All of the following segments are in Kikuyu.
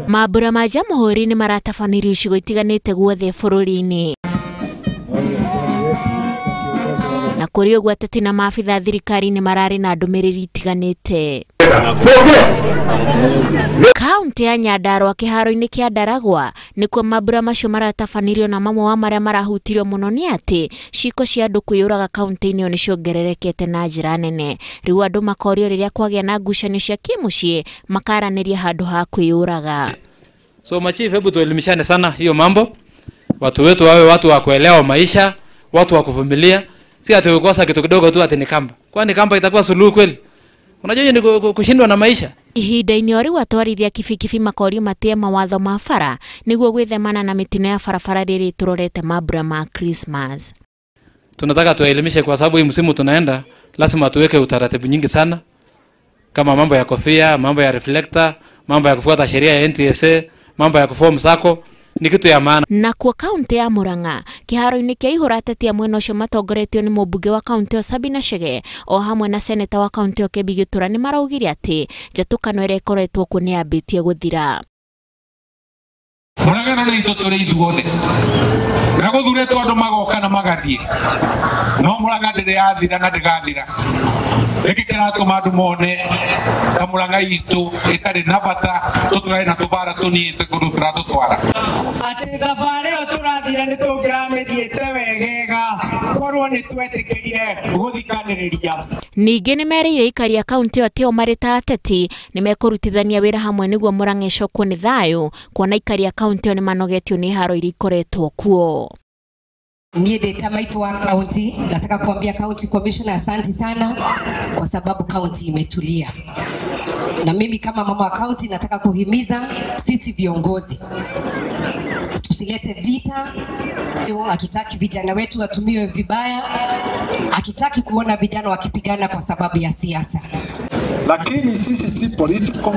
Mambura ma Jamhuri nĩ maratabanĩrio icigo itiganĩte guothe bũrũri-inĩ. Na kũrĩ ũguo ateti na maabitha thirikari nĩ mararĩ na ndũmĩrĩri itiganĩte. Kaunti ya Nyandarua kĩharo-inĩ kĩa Ndaragwa nĩkuo mambura macio maratabanĩrio na mamwe wa marĩa marahutirio mũno nĩ atĩ ciĩko cia andũ kwĩyũraga kaunti-inĩ ĩyo nĩciongererekete na njĩra nene. Rĩu andũ makorio rĩrĩa kwagĩa na ngucanio cia kĩmũciĩ makaranĩria handũ ha kwĩyũraga. So machief, hebu tuelimishane sana hiyo mambo, watu wetu wawe watu wa kuelewa maisha, watu wa kuvumilia, si ati ukosa kitu kidogo tu ati ni kamba. Kwani kamba itakuwa suluhu kweli? Unajua hiyo ni kushindwa na maisha. Ihinda-inĩ o rĩu atwarithia kibikibi makorio matĩe mawatho ma bara nĩguo gwĩthemana na mĩtino ya barabara rĩrĩ tũrorete mambura ma Christmas. Tunataka tuelimishe kwa sababu hii msimu tunaenda lazima tuweke utaratibu nyingi sana, kama mambo ya kofia, mambo ya reflector, mambo ya kufuata sheria ya NTSA, mambo ya kuform sako ni kitu ya maana. Na kwa kaunti ya Murang'a kiharo-inĩ kĩa Ihũra ateti a mwena ũcio matongoretio nĩ mũmbunge wa kaunti ĩyo Sabina Chege o hamwe na seneta wa kaunti ĩyo Kembi Gĩtura nĩ maraugire atĩ njatũkano ĩrĩa ĩkoretwo kuo nĩ yambĩtie gũthira. Murang'a nĩ itũ tũrĩ ithuothe na gũthurĩtwo andũ magoka na magathiĩ, no Murang'a ndĩrĩ yathira na ndĩgathira. Gĩkĩ kĩratũma andũ mone ta Murang'a itũ ĩtarĩ na bata, tũtũrae na tũbara tũniĩte kũndũ tũratũtwara. Atĩ thabarĩ ĩyo tũrathire nĩ tũngĩramĩthiĩte wegega korwo nĩ twetĩkĩrire gũthikanĩrĩria. Ningĩ nĩ merĩire aikari a kaunti ĩyo atĩ o marĩ ta ateti nĩ mekũrutithania wĩra hamwe nĩguo Murang'a ĩcokwo nĩ thayũ, kuona aikari a kaunti ĩyo nĩ manogetio nĩ haro iria ikoretwo kuo. Niĩ ndĩ ta maitũ wa kaunti, nataka kuambia county commissioner asante sana kwa sababu kaunti imetulia. Na mimi kama mama wa kaunti nataka kuhimiza sisi viongozi tusilete vita. Hatutaki vijana wetu watumiwe vibaya, hatutaki kuona vijana wakipigana kwa sababu ya siasa. Lakini sisi si political,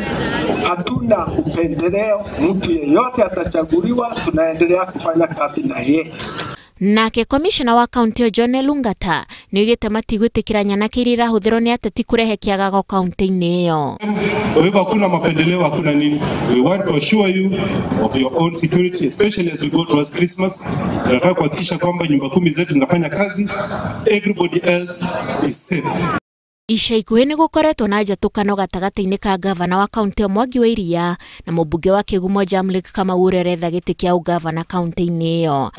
hatuna upendeleo, mtu yeyote atachaguliwa, tunaendelea kufanya kazi na yeye. Nake komishona wa kaunti John Lungata nĩoigĩte matigwĩtĩkĩra nyanake iria irahũthĩrwo nĩ ateti kũrehe kĩagago kaunti-inĩ ĩyo. Kwa hivyo hakuna mapendeleo, hakuna nini. We want to assure you of your own security, especially as we go towards Christmas. Tunataka kuhakikisha kwamba nyumba kumi zetu zinafanya kazi, everybody else is safe. Ica ikuhĩ nĩ gũkoretwo na njatũkano gatagatĩ-inĩ ka gavana wa kaunti ĩyo Mwangi wa Iria na mũmbunge wa Kĩgumo Jamleck Kamau ũrĩa ũretha gĩtĩ kĩa ũgavana kaunti-inĩ ĩyo.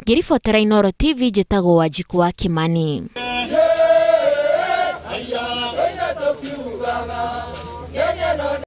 Ngĩribotera Inooro TV njĩtagwo Wanjikũ wa Kimani.